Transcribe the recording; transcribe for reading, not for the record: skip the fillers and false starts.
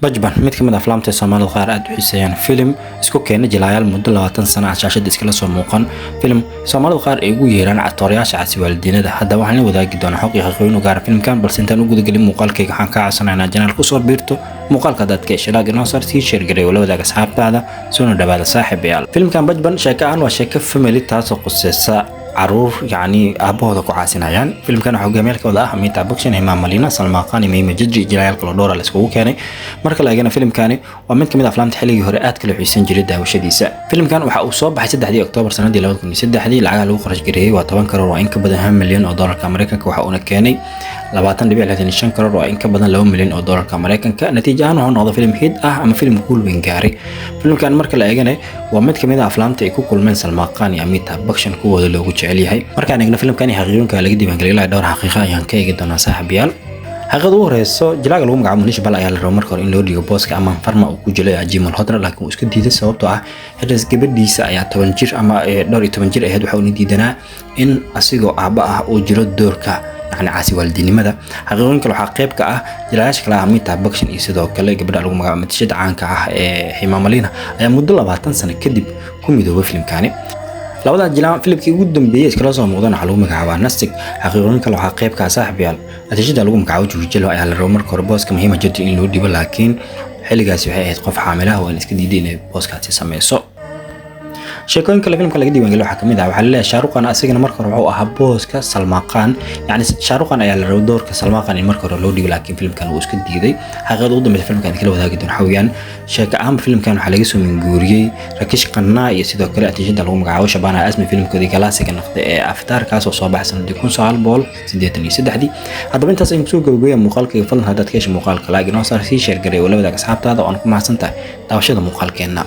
Bachpan, mid ka mid ah aflaamta Soomaalida qaar aad u xiiseeyaan, filim isku keena jilaayaal muddo 20 sano ah shaashada iskala soo muuqan, filim Soomaalida qaar ay ugu yeeraan actooryaasha casi waalidiinada. Haddaba waxaan la wadaagi doonaa xog iyo xaqiiqooyin u gaara filimkan, balse intaan u gudagelin muuqaalkayga, waxaan kaa codsanayaa inaad channel kusoo biirto. Muuqaalka haddaad ka heshay, like inoo saar, sii share gareey oo la wadaag asxaabtaada. Soona dhawaada, saaxiibayaal. Filimkan Bachpan sheeko ahaan waa sheeko family, taasoo quseysa caruur yacni aabahooda ku caasinayaan. Filimkan waxaa hogaamiyaalkooda ah Amitabh Bachchan, Hema Malini, Salman Khan iyo Mahima Chaudhry. Jilayaal kaloo dhowra la iskugu keenay. Marka la eegana, filimkani waa mid kamid ah aflaamta xilligii hore aadka loo xiisan jiray daawashadiisa. Filimkan waxa uu soo baxay 3-dii Oktoobar sanadii 2003-dii. Lacagaha lagu kharash gareeyay waa 10 karoor, waa in ka badan 1 milyan oo doolarka Mareykanka. Waxa uuna keenay 20.65 karoor, oo in ka badan 2 milyan oo doolarka Mareykanka. Natiijo ahaan wuxuu noqday filim hit ah ama filim guul weyn gaaray. Filimkan marka la eegana, waa mid kamid ah aflaamta ay ku kulmeen Salman Khan iyo Amitabh Bachchan kuwooda loogu jecel yahay. Markaan eegno filimkan iyo xaqiiqooyinka laga diiwaangeliyay, ilaa dhowr xaqiiqo ayaan ka eegi doonaa, saaxiibayaal. Xaqiiqada ugu horeyso, jilaaga lagu magacaabo Mohnish Bahl ayaa la rabay marka hore in loo dhigo booska Aman Verma uu ku jilay Ajay Malhotra, laakiin uu iska diiday, sababtoo ah xilligaas gabadhiisa ayaa 10 jir ama dhowr iyo toban jir ahayd. Waxa uuna diidanaa in asigoo aabba ah uu jiro doorka yacni caasi waalidiinimada. Xaqiiqooyin kale waxaa qayb ka ah jilayaasha kale ah Amitabh Bachchan iyo sidoo kale gabadha lagu magacaabo matashada caanka ah ee Hema Malini ayaa muddo 20 sano kadib ku midoobay filimkani. Labada jilaan filimkii ugu dambeeyay iskala soo muuqdan waxaa lagu magacaabaa Nastik. Xaqiiqooyin kale waxaa qayb ka ah, saaxiibayaal, natiijada lagu magacaabo Juhi Chawla ayaa la rabay marka hore booska Mahima Chaudhry in loo dhibo, laakiin xilligaasi waxay ahayd qof xaamilaha oo in iska diiday inay booskaasi sameyso. Sheekooyin kale filimka laga diiwaangeliyay waxaa kamid ah, waxaa laleeyahay Shah Rukh Khan asigana marka hore wuxuu ahaa booska Salman Khan, yacni Shah Rukh Khan ayaa la rabay doorka Salman Khan in marka hore loo dhigo, laakiin filimkan wuu iska diiday. Xaqiiqada ugu dambeysa filimkan kala wadaagi doono waxaa weeyaan, sheeko ahaanba filimkan waxaa laga soo minguuriyey Rakesh Khanna iyo sidoo kale atiishada lagu magacaabo Shabana Azmi filimkoodii kalaasiga noqday ee Avatar, kaasoo soo baxay sanadii 1983-dii. Haddaba intaas ayaan kusoo gabagabaya muuqaalkayga. Fadlan haddaad ka heshay muuqaalka, like inoo saar, sii share gareey oo la wadaag asxaabtaada, oo aan ku mahadsan tahay daawashada muuqaalkeenna.